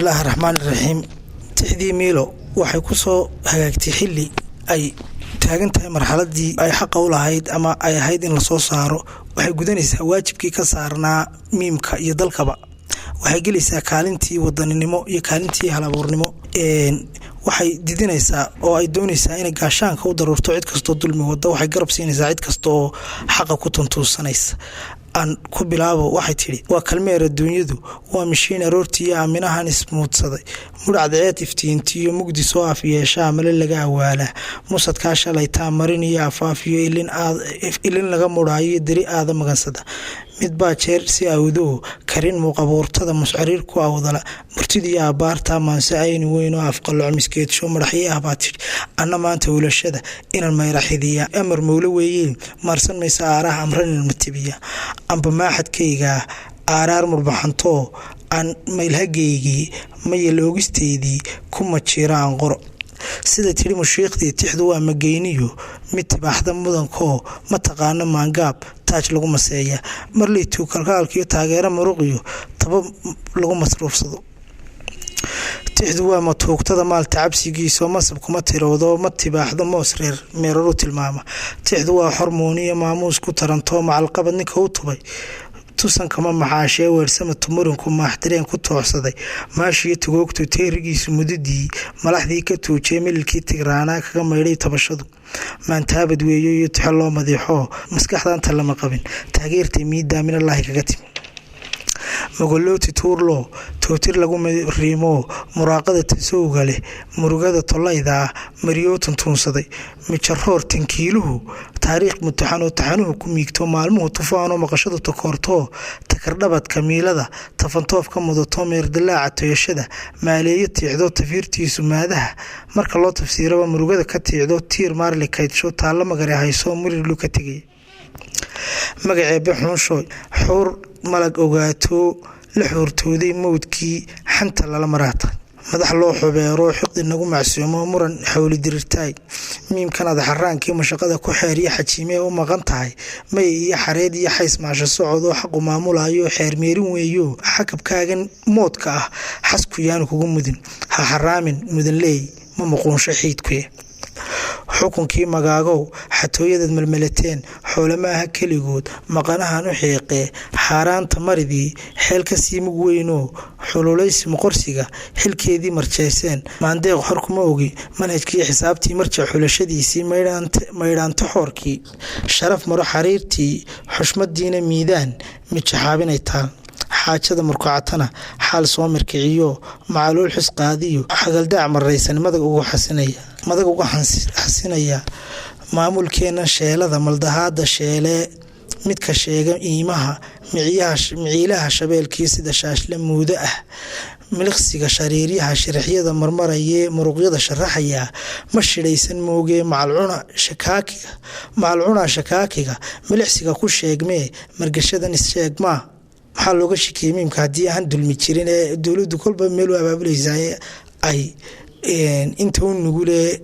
Bismillaahi raxmaan iraxiim. Tixdii Miilo waxay ku soo hagaagtay xilli ay taagan tahay marxaladii ay xaqa u lahayd ama ay ahayd in lasoo saaro. Waxay gudanaysaa waajibkii ka saarnaa miimka iyo dalkaba. Waxay gelaysaa kaalintii wadaninimo iyo kaalintii halabuurnimo. Waxay didinaysaa oo ay doonaysaa inay gaashaanka u daruurto cid kastoo dulmi wada. Waxay garab siinaysaa cid kasta oo xaqa ku tuntuunsanaysa. Aan ku bilaabo. Waxay tidhi: "Waa kalmeer adduunyadu, waa mishiin aroortiiyo aaminahan ismuudsaday, mudhacdaceed iftiintiyo mugdi soo af yeeshaa, male laga awaalaa musadkaa shalaytaa, marin iyo afaafiyo ilin laga mudhaayo, deri aada magansada. Midbaa jeer si awdoo karin muuqabuurtada, muscariir ku awdala, murtidiiyo abaarta maanse ayni weyn oo afqaloc miskeedsho madaxyo ah baa tidhi. Anna maanta ulashada inaan mayraxidiyaa amar mowlo weeye, maarsan maysa aaraha amranin matibiya, amba maaxadkayga aaraar murbaxantoo aan maylhagaygii mayal oogisteydii ku majiiro aan qoro." Sida tidhi mushiikhdii, tixdu waa mageyniyo mid tibaaxda mudankoo ma taqaano maangaab taaj lagu maseeya, marleytuu kalkaalkiyo taageero muruqiyo taba lagu masruufsado. Tixdu waa matuugtada maalta cabsigiisoo masab kuma tirowdo, ma tibaaxdo moos reer meeraru tilmaama. Tixdu waa xormuuniyo maamuus ku tarantoo, macalqabad ninka u tubay tusankama maxaashee, weersama tumurinku maaxdireen ku tooxsaday, maashiyo tugoogtu teerigiisu mudadii malaxdii ka tuujay, mililkii tigraanaa kaga maydhay tabashadu. Maantaabad weeyo iyo tixo loo madiixoo maskaxdaanta lama qabin, taageertay miidaa minallaahi kaga timi. Mogolooti tuurloo tootir lagu riimoo, muraaqada tasowga leh, murugada tollayda ah mariyoo tuntuunsaday, mijaroor tankiiluhu taariikh mutaxanoo taxanuhu ku miigto, maalmuhu tufaanoo maqashadu takoortoo, takardhabadka miilada tafantoof ka mudato, meerdalaaca toyashada maaleeyo tiicdo, tafiirtiisu maadaha marka loo tafsiiraba murugada ka tiicdo, tiir maarli kaydsho, taallo magare hayso, murirlu ka tegay. Magaceebe xuunshooy xuur malag ogaato, la xuurtooday mowdkii xanta lala maraata, madax loo xubeero, xiqdi nagu macsuumo, muran xawli dirirtaay, miimkan adaxaraankii mashaqada ku xeeriyo, xajiimee u maqan tahay, may iyo xareed iyo xays maasho socodoo xaqu maamulayo, xeermeerin weeyo, xakabkaagan moodka ah xasku yaanu kugu mudin, ha xaraamin mudanleey ma muquunsho xiidkuye. Xukunkii magaagow xatooyadaad melmelateen, xoole maaha keligood maqanahan u xiiqee, xaaraanta maridii xeel ka sii mug weynoo, xululaysi moqorsiga xilkeedii marjeyseen, maandeeq xor kuma ogi, manhajkii xisaabtii marjac xulashadiisii, maydhaanto xoorkii, sharaf maro xariirtii, xushmadiina miidaan mijaxaabinay taal, xaajada murkacatana xaal soo mirkiciyo, macaluul xus qaadiyo, xagaldaac maraysan madag uga xasinaya, maamulkeena sheelada maldahaada sheelee, midka sheega iimaha miciilaha shabeelkii, sida shaashle muudo ah, miliqsiga shariiryaha shirixyada marmarayee, muruqyada sharaxaya ma shidhaysan moogee, macalcunaa shakaakiga milicsiga ku sheegmee, margashadan issheegmaa. Maxaa looga shikiyey miimka haddii aan dulmi jirin ee dowladdu kolba meel u abaabulaysaa ay inta u nugule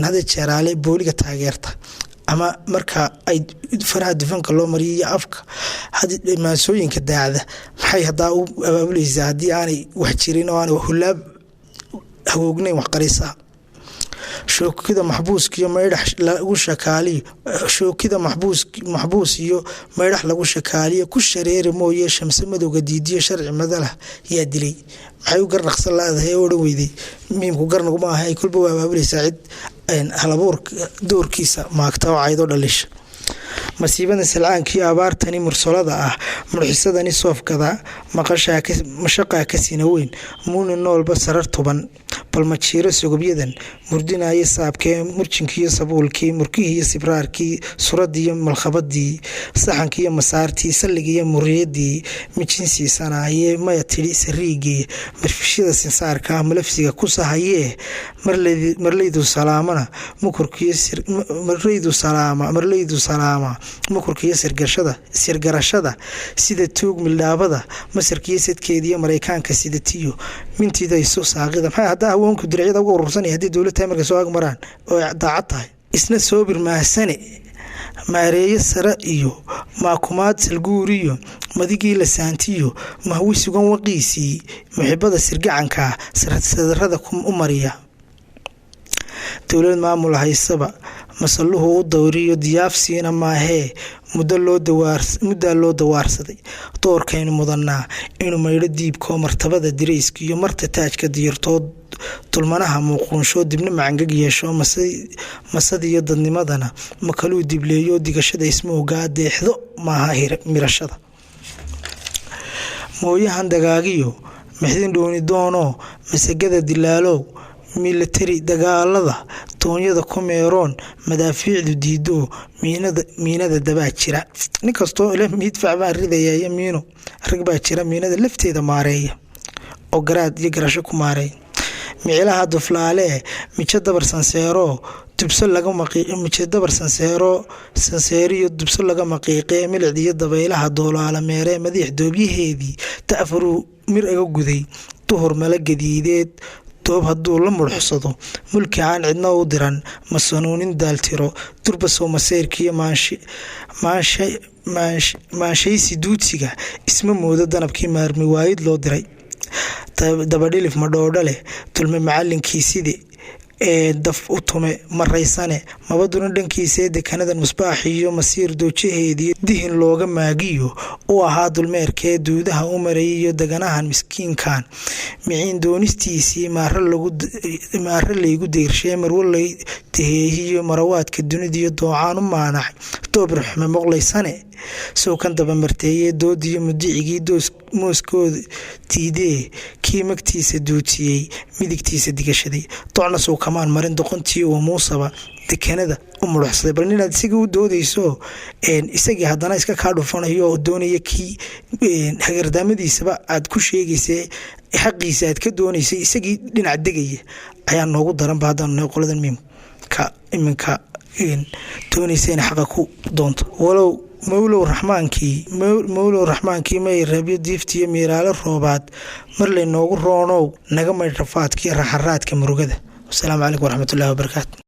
hada jeeraale booliga taageerta, ama marka ay faraha dufanka loo mariyo iyo afka maansooyinka daacda, maxay hadaa u abaabuleysaa haddii aanay wax jirin oo aanay hulaab hagoognayn wax qarisa? Shookida maxbuuskiyo maydhax lagu shakaaliyo, shookida maxbuus maxbuus iyo maydhax lagu shakaaliyo, ku shareeri mooye, shamse madowga diidiyo, sharci madalah yaa dilay. Maxay u garnaqsan laadahay oo odhan weyday miimku garnaguma aha? Ay kolba waa abaabuleysaa cid halabuur doorkiisa maagta oo caydoo dhalisha. Masiibada salcaankii, abaartani mursalada ah, murxisadani soofgada, mashaqaa ka sina weyn, muuna noolba sarar tuban, balmajiiro sogobyadan murdinaya saabkee, murjinkiiyo sabuulkii, murkihiiyo sibraarkii, suradiiyo malkhabadii, saxankiiyo masaartii, salligiiyo muriyadii, mijin siisanaaye, maya tidhi sariigii, marfishyada sinsaarka malafsiga ku sahayee, marleydu salaamana marleydu salaama, marleydu salaama, mukurkiiyo sirgarashada, sida tuug mildhaabada, masarkiiyo sadkeediiyo maraykaanka sidatiyo mintidayso saaqida. Maxay haddaa haweenku diracyada uga urursanaya haddii dowlad tahay markay soo ag maraan oo daacad tahay? Isna soobir maahsane. Maareeye sare iyo maakumaad salguuriyo, madigii lasaantiyo, mahwi sugan waqiisii, muxibada sirgacanka sadarada u mariya. Dowlad maamul haysaba masalluhu u dawriyo, diyaafsiina maahee muddaa loo dawaarsaday. Doorkaynu mudannaa inuu maydho diibkoo, martabada dirayska iyo marta taajka diirtoo, dulmanaha muuquunsho, dibna macangag yeesho, masadiyo dadnimadana makaluu dibleeyo, digashada ismoogaa deexdo maaha mirashada. Mooyahan dagaagiyo mixdin dhooni doonoo, masagada dilaalow, milatari dagaalada doonyada ku meeroon, madaafiicdu diidoo, miinada dabaa jira. Nin kastoo ile midfac baan ridayaa iyo miino, rag baa jira miinada lafteeda maareeya oo garaad iyo garasho ku maareeya. Micilaha duflaalee mijo dabar sanseero dubso lagamijo dabar sanseero sanseeriyo dubso laga maqiiqee, milicdiyo dabaylaha doolaala meeree, madiix doobyaheedii ta'faruu mir aga guday, duhur mala gadiideed doob hadduu la mudhuxsado, mulki aan cidna u diran masanuunin daaltiro, durbasow maseyrkiiyo maanshaysi duudsiga isma moodo danabkii maarmi waayid loo diray. Dabadhilif madhoodho leh dulme macalinkiiside ee daf u tume maraysane mabaduna dhankiisee, dekanadan musbaax iyo masiir doojaheedii dihin looga maagiyo u ahaa dulmeerkee, duudaha u marayay iyo deganahan miskiinkan miciin doonistiisii, maaro laygu deyrshee, marwo lay daheehiyo marawaadka dunidiyo doocaan u maanacay, doobir xume moqlaysane sowkan dabamarteeye, doodiyo mudicigii mooskooda diidee, kii magtiisa duutiyey midigtiisa digashaday, docna sow kamaan marin doqontii oo muusaba dekanada u mudhuxsaday. Bal ninaad isaga u doodayso, isagii haddana iska kaa dhufanayo oo doonaya kii hagardaamadiisaba aad ku sheegaysa, xaqiisa aad ka doonaysay, isagii dhinac degaya ayaa noogu daranba haddaanu nahay qoladan miimka iminka doonaysa inay xaqa ku doonto. Walow mowlow raxmaankii, mowlow raxmaankii may reebyo diiftiyo miiraalo roobaad mar lay noogu roonow, naga maydh rafaadkiiyo raxaraadka murugada. Wasalaamu calaykum waraxmatullahi wabarakaatu.